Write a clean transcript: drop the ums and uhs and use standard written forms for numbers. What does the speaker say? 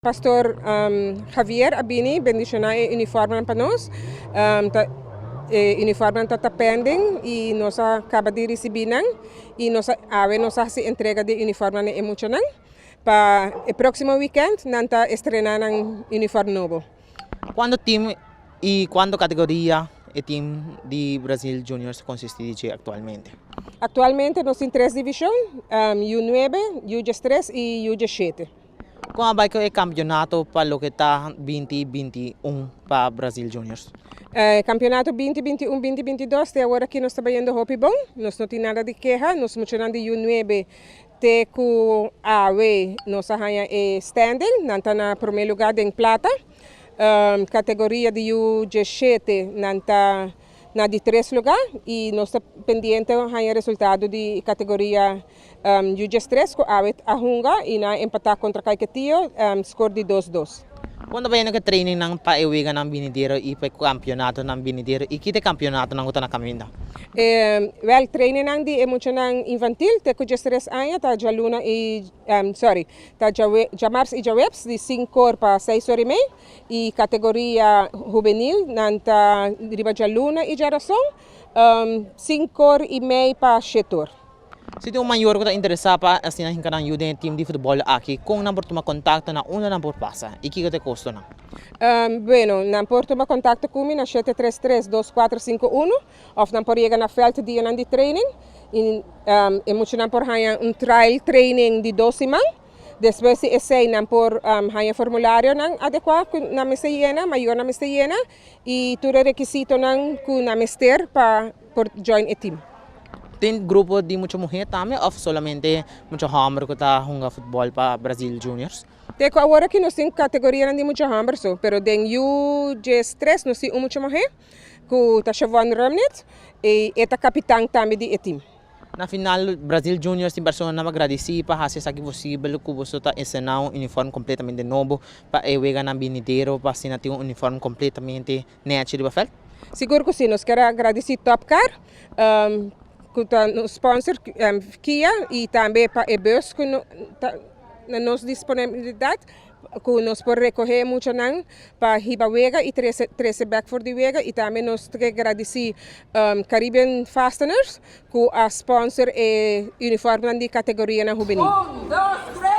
Pastor Javier a bini bendiciona e uniformnan pa nos. Ta e uniformnan ta ta pending y nos a caba di ricibi nan y nos a awe nos a haci entrega di e uniformnan na e muchanan pa e proximo weekend nan ta estrena nan uniform nobo. Cuanto team y cuanto categoria e team di Brazil Juniors ta consisti di dje actualmente? Actualmente nos tin tres division, U nuebe, U diestres y U diesshete. Kon a bai ku e kampionato pa loke ta 2021 pa Brazil Juniors? E kampionato 2021, 2022 te awor aki nos ta bayendo hopi bon. Nos no tin nada di keha. Nos muchanan di U nuebe te ku awe nos a haña e standing. Nan ta na promé lugá den plata. Kategoria di U 17 nan ta na di tres lugá i nos ta pendiente haña resultado di kategoria U 13 ku awe a hunga i nan a empatá kontra Caiquetio skor di dos dos. Kon ta bayendo ku e trainingnan pa e weganan binidero i pa e kampionatonan binidero i ki ta e kampionatonan ku ta na kaminda? Wèl, trainingnan di e muchanan infantil te ku 13 aña ta djaluna i sorry, ta djamars i djaweps di sinkor pa seis or i mei i kategoria hubenil nan ta riba djaluna i djarason sinkor i mei pa shetor. Si tin un mayor ku ta interesá pa asina hinka nan yu den e tim di futbòl aki, kon nan por tuma kontakto, na unda nan por pasa i kiko ta e kostonan? Bueno, nan por tuma kontakto ku mi na 733 2451 òf nan por yega na vèlt dianan di training i e muchanan por haña un trial training di dos siman. Despues di esei nan por haña formularionan adekuá ku nan mester yena, mayornan mester yena i tur e rekisitonan ku nan mester pa por join e team. Tin grupo di mucha muher tambe of solamente mucha homber cu ta hunga futbol pa Brazil Juniors? Te cu awor aki nos tin categorianan di mucha homber so, pero den U 13 nos tin un mucha muher cu ta Shavon Rumnit y e ta capitan tambe di e team. Na final Brazil Juniors tin personanan pa gradici pa haci esaki posibel cu boso ta estrena un uniform completamente nobo pa e weganan binidero pa asina tin un uniform completamente nechi riba veld. Sigur cu si, nos kier a gradici Top Car cu ta nos sponsor Kia y tambe pa e bus cu ta na nos disponibilidad cu nos por recoge muchanan pa hiba wega y trece trece bek for di wega y tambe nos ta kier gradici Caribbean Fasteners cu a sponsor e uniformnan di categorianan hubenil. Un, dos, tres!